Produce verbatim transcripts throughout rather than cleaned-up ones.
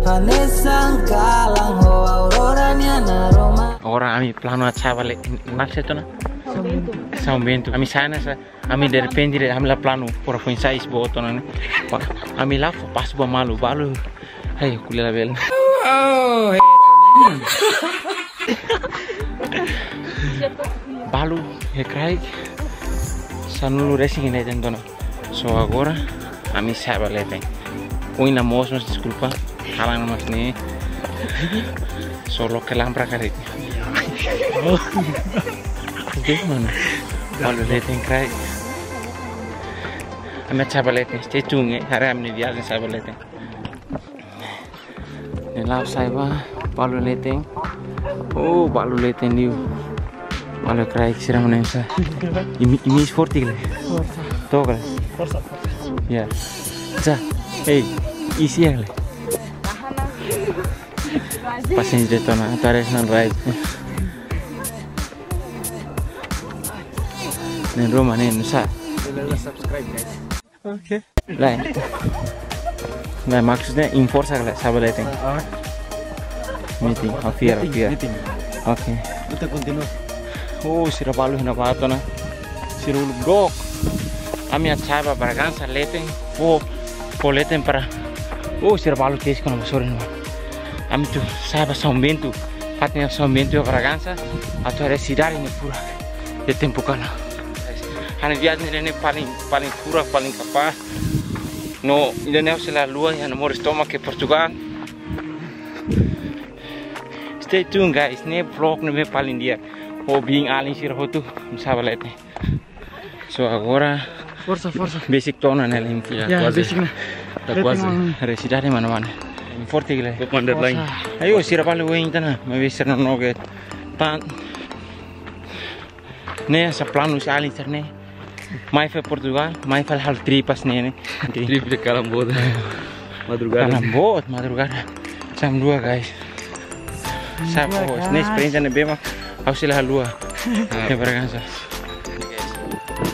Vanessa kalan ho Aurora nia naroman. Agora ami planu atu sa'e ba le, nal se tona? São Bento. Ami sa'e ona sa, ami derrepente ami la planu para foin sa'e isboot ona ne'e. Ami la fó pasu ba malu, balu. Ai, ko'alia labele. Balu, iha kraik sanulu-resin-neen ona. So agora ami sa'e ba leten. Ohin la moos, mas deskulpa. Kalan mós ne'e. So loke lampra karik. Oke, mana? Balu leten kraik. Ami sa'e ba leten. Stay tuned, eh. Haree ami-nia viajen sa'e ba leten. Ne'e la'o sa'e ba, balu leten. Oh, balu leten liu. Balu kraik sira mane sa. Imi, imi is forte ka lae? Forsa. To'o ka lae? Forsa, forsa. Ya. Sa. Hey, isi ka lae? Pasen je tona, tares nan rai. Ne'e ruma ne'e nusa. Subscribe, guys. Oke. Lae. Lae, maksudnya imi forsa ka lae, sa'e ba leten. Ah. Meeting, oke, meeting, oke. Meeting. Oke. Ita kontinua. Oh, sira balu iha ne'ebá ona. Sira uluk dook. Ami atu sa'e ba Bragança leten. Oh, fó leten para. Oh, sira balu tesi kona sorry no. Ami atu sa'e ba São Bento. Fatin São Bento iha Bragança. Atu haree sidade ne'e furak. Iha tempu kalan. Ha'u-nia viajen ne'e paling, paling furak, paling kapás. No, ida-ne'e ha'u sei la haluha, ha'u-nia moris tomak iha Portugal. Stay tuned, guys, ne'e vlog ne'ebé paling di'ak. Ho biin alin sira hotu, sa'e ba leten. So agora. Forsa, forsa. Besik tona ne'e limpia. Ya, kuaze. Besik ona. Tá quase. Haree sidade mana-mana. Forte ka lae. Vou mandar lá em. Forsa. Ayo, sira balu weng tana, maibé sira nonook tan. Ne'e hanesan planu husi alin sira ne'e. Mai fali Portugal, mai fali halo trip hanesan ne'e. Trip de kalan boot. Madrugada. Kalan boot, madrugada. Jam dua, guys. Jam dua, guys. Sa'e ba ne'e experience ne'ebé mak ha'u sei la haluha. Ah. Iha Bragança.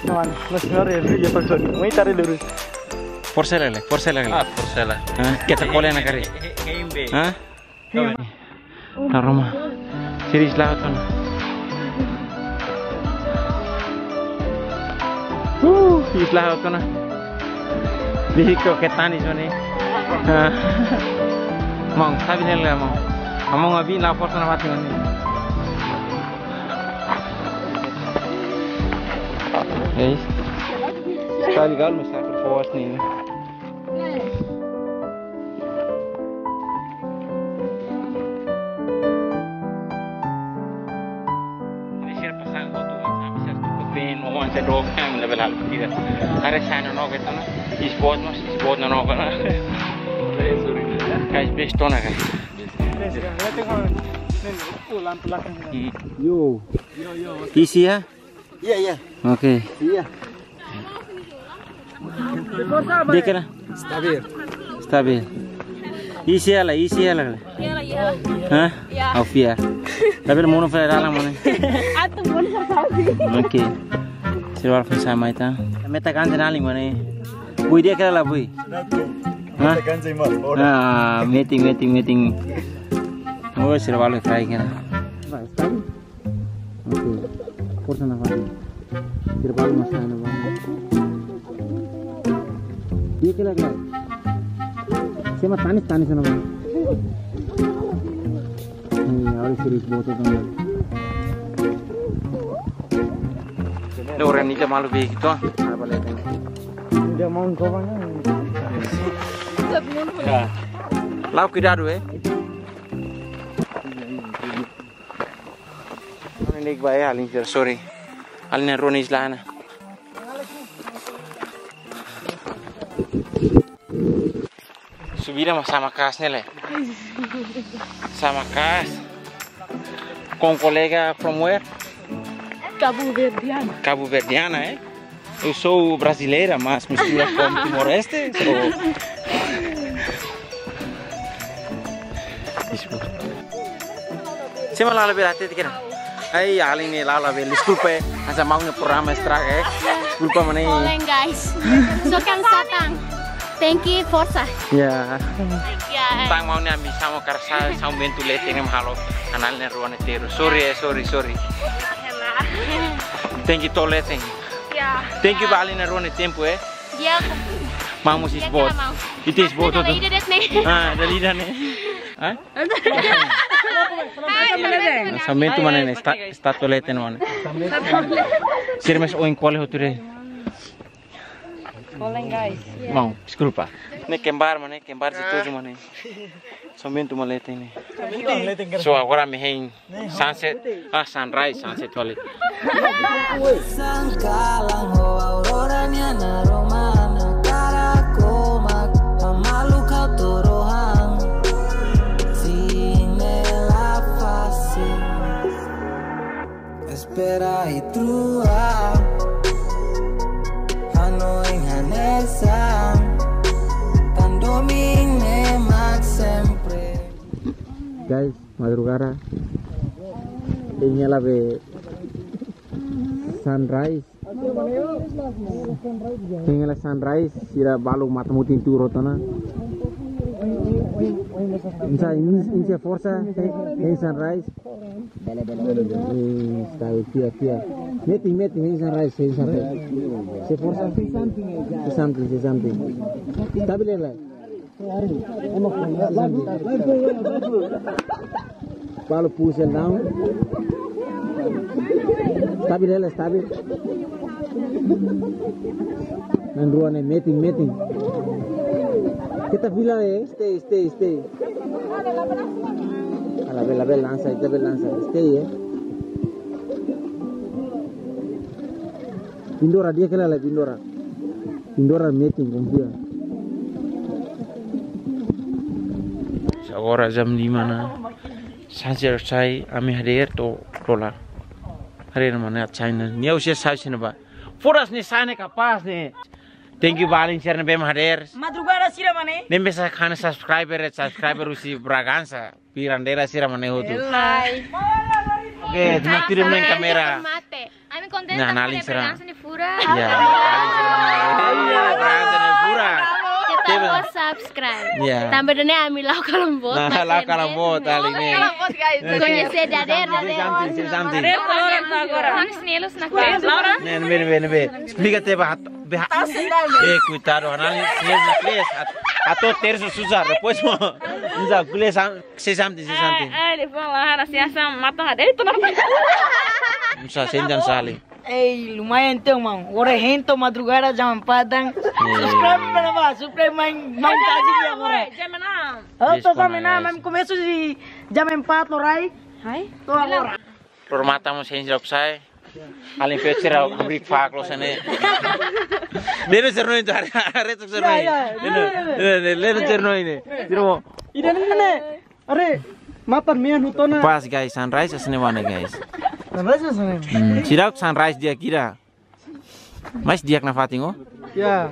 Kawan, la senhora, ya, ya, ya, ya, ya, ya, ya, ya. Forsa ka lae, forsa ka lae. Ah, forsa ka lae. Ah, keta kole na kari. He, he, he, he. Ah? Naroman. Sira iis la'o tiha ona. Uh, iis la'o tiha ona. Di situ ke tanis mane. Ah. Maun, sabi lele, maun. Maun, abi la forsa na mati mane. Guys. Sekali gal masih akan puas nih. Ne'e sira pasang foto, sabe, sira tuku pen, o wan se dok, kan, la bela kira. Haree sa'e nonook ka lae, isboot mós, isboot nonook ka lae. Guys, best tona, guys. Hmm. Yo. Isi ya? Iya, iya. Oke. Iya. Di'ak ka lae? Stabil. Stabil. Isi ya lae, isi ya lae. Iya, iya. Hah? Iya. Ha'u fiar. Tapi monu fere dalam mana? Atu monu fere dalam. Oke. Sira balu fere sama ita. Meta kan tenang mana? Bui di'ak ka lae, Bui? Hah? Meta kan sih, Mas. Ah, meeting, meeting, meeting. Oh, sira balu fere kan. Stabil. Oke. Forsa na fali. Sira balu masa na ba. Di'ak ka lae, ka lae. Sira mak tanis, tanis na ba. Ini harus serius botol kan. Ini orang ini malu begitu. Apa lagi? Dia mau kau mana? Ya. La'o kuidadu, eh. Ne'e bai alin sira, sorry. Alin rua ne'e iis la'o ona. Subida mak sama kas ne'e lae. Sama kas. Com colega from where? Cabo Verdeana. Cabo Verdeana, eh? Eu sou brasileira, mas mistura com timor-leste. Sou... Desculpa. Sira mak la labele hatete ka lae. Ai, alin ne'e la labele. Deskulpa, eh. Hanesan maun nia programa estraga, eh. Deskulpa, mana. Oleng, guys. So kan satang. Thank you, forsa. Ya. Ya. Tang mau ne'e ami sama karsa, sama bentuk leten ne'e halo kanal ne'e rua ne'e terus. Sorry ya, sorry, sorry. Thank you, tole, thank you. Ya. Thank you ba alin ne'e rua ne'e tempu, eh. Ya. Mau musi Ya, sport. Mau. Itu sport Ada tu. Ida det ne'e. Ah, ada ida ne'e. Hah? Sama bentuk mana ne'e? Sta-, satu leten mana? Sirmes oin kole hotu re. Kolen, guys. Mau, deskulpa. Ne'e kembar mana, kembar situ cuma ne'e. Somentu maletin ne'e. So, agora ami hein sunset, ah, sunrise, sunset fali. Sangkalan ho aurora nia na romana, kara koma, pamalu kau torohan. Sin mela fase. Espera i trua. Hanoin hanesan. Tan domin ne'e mak sempre. Guys, madrugada. Hein hela be sunrise. Hein hela sunrise, sira balu matan-mutin tuur hotu ona. Insa, in-, insa forsa, hein, hein sunrise. Eh, está, tia, tia. Metin, metin, hein sunrise, hein sunrise. Se forsa. Say something, say something. Stabil hela. Balu push and down. Stabil hela, stabil. Na'in rua ne'e metin, metin. Keta fila, eh. Stay, stay, stay. Ala bela, bela, lansa, ita bela lansa. Stay, eh. Pindora di'ak hela, la pindora. Pindora metin, confia. Agora jam lima ona. Sunset sai, ami hadeer to'o, to'o la. Hadeer mana China. Nia husi sai sini ba. Foras ne'e sai ne'e kapás ne'e. Thank you ba alin sira ne'ebé mak hadeer. Madrugada sira mana? Ne'ebé sak hana subscriber, subscriber husi Bragança. Pirandeira sira mana hotu. Hai. Oke, terima kasih main kamera. Mate. Ami kontente. Nah, tanba alin sira. Bragança ne'e furak. Ya, alin sira mana. Iya, Bragança ne'e furak. Keta lupa subscribe. Ya. Tanba ida-ne'e ami la'o kalan boot. Nah, la'o kalan boot, alin ne'e. Kalan boot, guys. Koñese dadeer, dadeer. Say something, say something. Hanesan ne'e loos nakfera. Laura? Ne'e, ne'e, ne'e, ne'e. Esplika tiha ba, ba. Eh, koitadu, hanesan ne'e loos nakfera. At-, atu tersu susar, depois mo. Bisa, please, say something, say something. Ah, ah, telefone lah, rasa asam mata hadeer itu normal. Bisa, senjan sali. Eh, lumayan tuh, Mang. Ora hento madrugada jam empat dan. Iya. Subscribe mana, Pak? Subscribe main, main kasih dia, ora. Jam enam. Oh, tuh jam enam, Mang. Komesa di jam empat, lorai. Hai. Tuh, ora. Loro-matan mós hein seidauk sai. Alin feto sira hamriik faak loos ne'e. Leno sira-nia oin tu, haree, haree tu sira-nia oin. Ya, ya. Leno, leno, leno sira-nia oin ne'e. Sira mo. Ida-ne'e ne'e. Haree, matan mean hotu ona. Pas, guys, sunrise hanesan ne'e mana, guys. Sunrise hanesan ne'e. Hmm, seidauk sunrise di'ak ida. Mais di'ak nafatin, oh. Ya.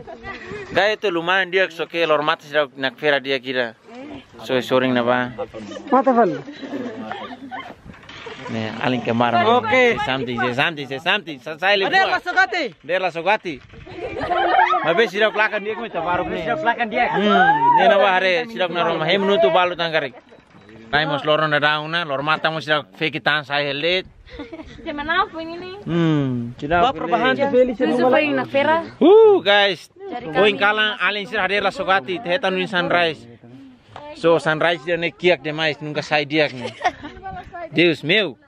Guys, itu lumayan di'ak, só ke loro-matan seidauk nakfera di'ak ida. So, sorin na ba. Mata fali. Ne'e, alin kembar. Oke. Say something, say something, say something. Sa-, sai le. Hadeer la sogati. Hadeer la sogati. Maibé seidauk lakan di'ak, ita baru ne'e. Seidauk lakan di'ak. Hmm, ne'e na ba haree, seidauk na ruma. Hein minutu balu tan karik. Ne'e mós loron daudaun ona, loro-matan mós seidauk feki tan sai hela de'it. Jam enam ini nih. Hmm, seidauk. Ba, perubahan tu feli. Susu paling nakfera. Uh, guys. Oin kalan alin sira hadeer la sogati, hetan ohin sunrise. So, sunrise ida-ne'e kiak demais, nunka sai di'ak ne'e. Deus meu.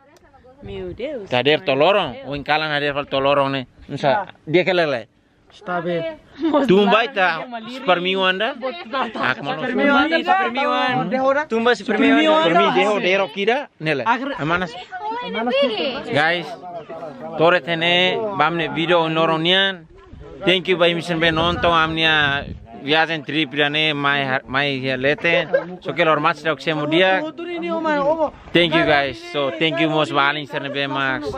Meu Deus. Hadeer to'o loron, oin kalan hadeer fali to'o loron ne'e. Nusá, di'ak ka lae? Stabil. Tumba ita supermiwan ida. Ah, kemana? Supermiwan ida, supermiwan. Tumba supermiwan. Supermiwan. Supermi deho, deho kira. Ne'e lae. Amanas. Guys, to'o iha ne'e, ba ami-nia vídeo ohin loron nian. Thank you ba imi sira ne'ebé nonton ami-nia viajen trip ida-ne'e mai ha-, mai iha leten. Só ke loro-matan seidauk semo di'ak. Thank you guys. So, thank you mós ba alin sira ne'ebé mak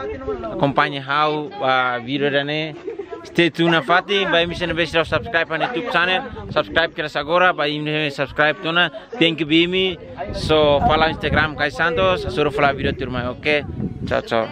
akompaña ha'u ba vídeo ida-ne'e. Stay tuned nafatin, ba imi sira ne'ebé seidauk subscribe ha'u-nia YouTube channel. Subscribe kedas agora, ba imi ne'ebé subscribe tiha ona. Thank you ba imi. So, follow Instagram Kai Santos, hasoru fali vídeo tuirmai, oke? Ciao, ciao.